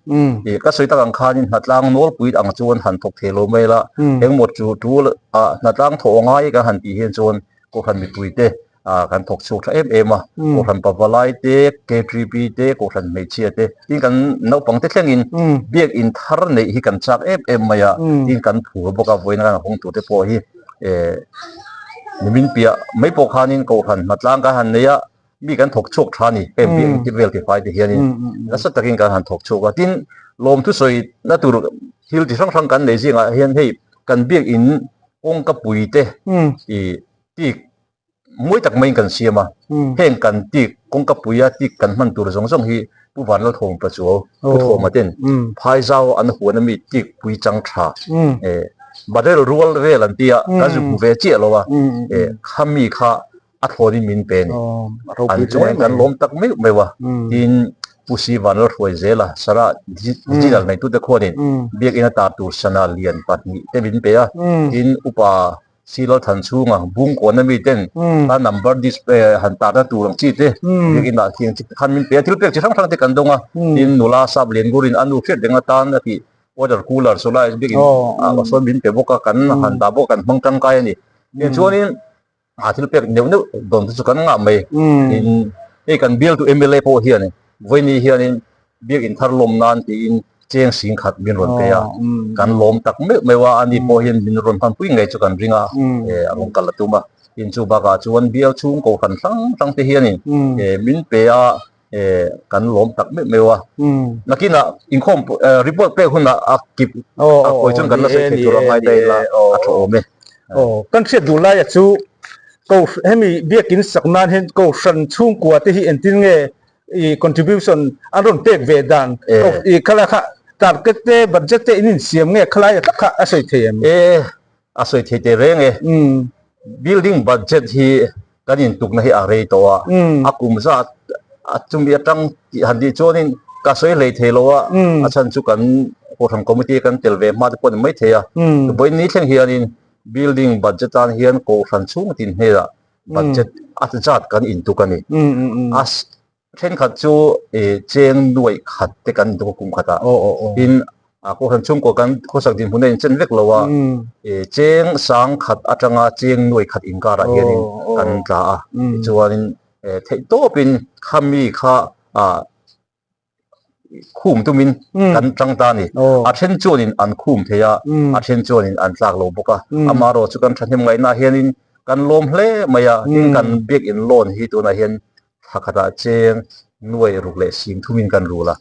Ih ka sawi tak ang khanin hnatlang nawlpui ang chuan han thawk thei lo mai la, engmaw chu tul ah hnatlang thawh ngai kan han tih hian chuan Kohhran mipui te ah kan thawk chhuak tha em em a, Kohhran pavalai te, KTP te, Kohhran hmeichhia te, tin kan naupang te thlengin biakinn thar neih hi kan chak em em mai a, tin kan phur bawk a, vawiin kan hawng tur te pawh hi eh nimin piah mai pawh khanin Kohhran hnatlang kan han nei a, Mi kan thawk chhuak tha a ni, heng biak engtin vel tifai te hianin nasa takin kan han thawk chhuak a. Tin, lawmthu sawi na tur thil chi hrang hrang kan nei zingah hian hei kan biakin kawngka pui te ih tik mawi tak maiin kan siam a. Heng kan tik kawngka puia tik kan hman tur zawng zawng hi Pu Vanlalthawm Pachuau Pu Thawma ten Phaizau an huan ami tik pui chang tha eh barrel rual vel an tia kan zu hmu ve chiah lo a eh khami kha a thlawnin min pe a ni. An chuan kan lawm tak meuh meuh a, tin Pu Sivan la hruai zel a, Sarah digital neitute khuanin biakinn a tar tur sana lian pahnih te min pe a, tin Upa Silal Than chhunga Bungkawn ami ten a number display han tarna tur ang chi te biakinn ah khian chi khan min pe a, thil pek chi hrang hrang te kan dawng a, tin nula sap Liangurin a nu hriat reng atan a tih water cooler sawlai biakinn ah sawn min pe bawk a, kan han dah bawk a, kan hmang tangkai a ni. Tichuanin a thil pek neuh neuh dawn te chu kan ngah mai tin hei kan bialtu mla pawh hian vawiini hianin biakin thar lawm nan tiin cheng sing khat min rawn pe a kan lawm tak meuh meuh a ani pawh hian min rawn hmanpui ngei chu kan ring a eh a rawn kal a tum a tin chu bakah chuan bial chhung kohhran hrang hrang te hianin eh min pe a eh kan lawm tak meuh meuh a nakinah inkhawm report pek hunah a kip a kawi chuan kan la sawi thei tur a ngai daih la a tha awm e. Aw kan hriat duh laia chu ko hemi biakin sak nan hian kohhran chhungkua te hi entin nge i contribution an rawn pek ve dan i khala kha target te budget te in insiam nge khalaia tak kha a sawi thei em? E a sawi thei teh reng e. Building budget hi kan intukna hi a rei tawh a, a kum zat a chumi atang tih han tih chuanin ka sawi hlei thei lo a, a chhan chu kan Kohhran Committee kan tel ve hma te pawh a ni mai thei a. Vawiin ni thleng hianin building budget tan hian Kohhran chhung tin hnenah budget a zat kan intuk a ni. A thenkhat chu cheng nuaih khat te kan intuk a kum khatah. Tin. A kohhran chhungkaw kan khawsak dinhmun a inchen vek lo a, cheng sang khat atanga cheng nuai khat inkarah hianin kan tla a, tichuanin theih tawpin khami kha khum tumin kan tang ta a ni. A then chuanin an khum thei a, a then chuanin an tlak lo bawk a. Amaherawh chu kan thahnem ngaihnaah hianin kan lawm hle mai a, tin kan biakin loan hi tunah hian thla khatah cheng nuai ruk leh sing thumin kan rul a,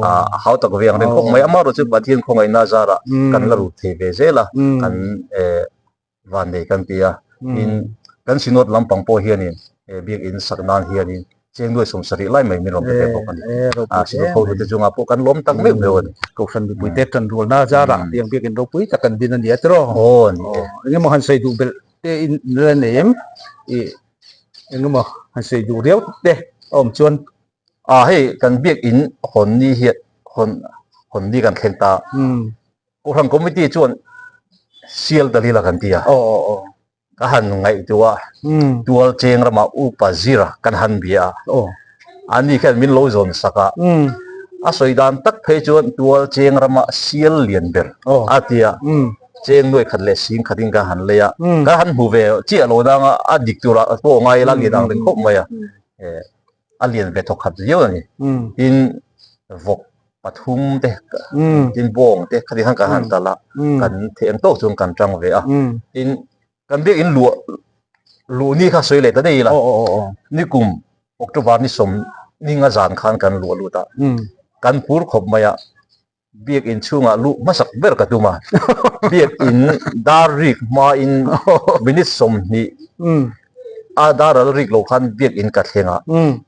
a hau tak ve ang reng khawp mai. Amaherawh chu Pathian khawngaihna zarah kan la rut thei ve zel a, kan van nei kan ti a, tin kan Synod lampang pawh hianin he biakinn sak nan hianin cheng nuai 70 lai mai min rawn pe ve bawk a ni. A Synod hotu te chungah pawh kan lawm tak meuh meuh a ni. Kohhran mipuite tan rualna zarah tiang biakinn ropui tak kan din a ni a tiraw? Aw ni e. Engemaw han sawi duh belh te in la nei em? Ih engemaw han sawi duh riau te a awm chuan. A hei kan biakinn hawn ni hian hawn hawn ni kan thleng ta. Kohhran committee chuan sial dalil a kan ti a. Ka han ngaihtuah a, tual cheng ramah upa zira kan han bia a. Ani khian min lo zawn sak a. A sawi dan tak phei chuan tual cheng ramah sial lian ber a ti a. Cheng nuai khat leh sing khatin ka han lei a. Ka han hmu ve chiah lo dang a, a dik turah pawh ngai ila lian ang reng khawp mai a. A lian ve thawk khat viau a ni. Tin vawk pathum te tin bawng te khati khan kan han kal a kan theh ang tawk chuan kan tang ve a tin kan biakin luah luh ni kha sawi leh ta daih ila nikum October ni sawm ninga zan khan kan luah lut a kan phur khawp mai a biakin chhungah luh hmasak ber ka tum a biakin dar rik hmain minute 20 A dar al rik lo khan biakinn ka thleng a,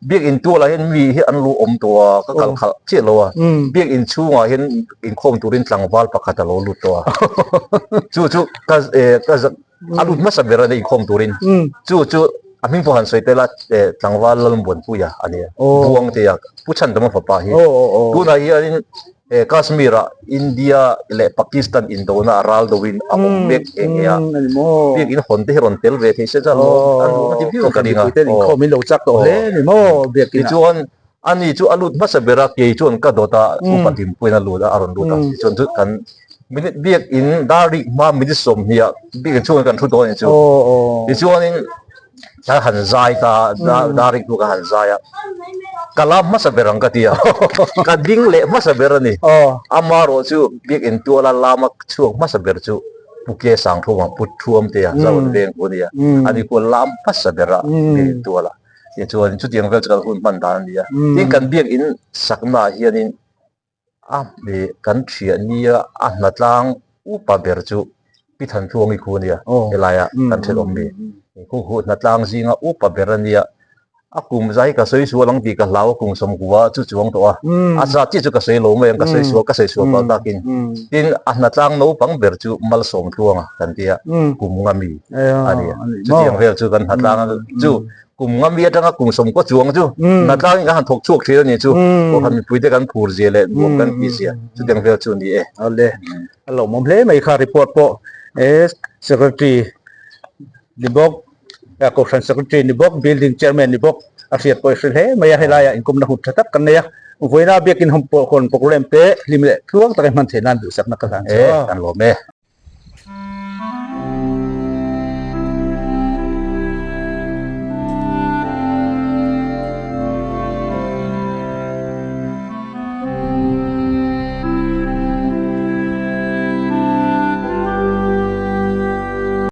biakinn tualah hian mi hi an lu awm tawh a, ka kal khalh chiah lo a, biakinn chhungah hian inkhawm turin tlangval pakhat a lo lut tawh a, chu chu ka ka a lut hmasa ber a ni inkhawm turin, chu chu a hming pawh han sawi tel a tlangval Lalmuanpuia a ni a, Buangtea Pu Chhandama fapa hi, tunah hianin He Kashmir-ah India leh Pakistan indona a ral deuhin a awm mek nghe nghe a, biakinn hawn te hi rawn tel ve thei se chuan an duh na ti viau ka ring a. Tichuan ani chu a lut hmasa ber a, kei chuan ka dawt a, upa Dimpuiin a lut a, a rawn lut a, tichuan chu kan minute biakinn dar rik hma minute 20 ah biakinn chhungah kan thu dawn a ni chu. Tichuanin Ka han zai ta a, dar rik hnu ka han zai a, ka lam hmasa ber ang ka ti a, ka ding leh hmasa ber a ni. Amaherawh chu biakinn tuala lama chhuak hmasa ber chu Pu Ke Sang Thuam ang Pu Thuam te a, Zawn veng pu a ni a, ani khuan lam hmasa ber a biakinn tuala. Tichuan chutiang vel chu kan hun hman dan a ni a. Tin kan biakinn saknaah hianin A hmeh kan thiah nia a hnatlang upa ber chu Pi Thantluangi khu a nia helaia kan thenawm mi. Khu khu hnatlang zinga upa ber a nia. A kum zai ka sawi sual ang tih ka hlau a kum 90 chu chuang tawh a. A zat chiah chu ka sawi lo mai ang ka sawi sual ka sawi sual palh takin. Tin a hnatlang naupang ber chu Malsawmtluanga kan tia kum nga mi a nia. Chutiang vel chu kan hnatlang chu Kum nga mi atanga kum 90 chuang chu hnatlangin kan han thawk chhuak thin a ni chu Kohhran mipuite kan phur zia leh nuam kan tih zia chutiang vel chu a ni e. Awle, a lawmawm hle mai kha report pawh e Secretary ni bawk, Kohhran Secretary ni bawk, Building Chairman ni bawk a hriat pawh i hre hle mai a, helaiah inkawmna hun tha tak kan nei a, vawiina biakin hawn program te hlim leh tluang taka hman theih nan duhsakna ka hlan che a. E, kan lawm e.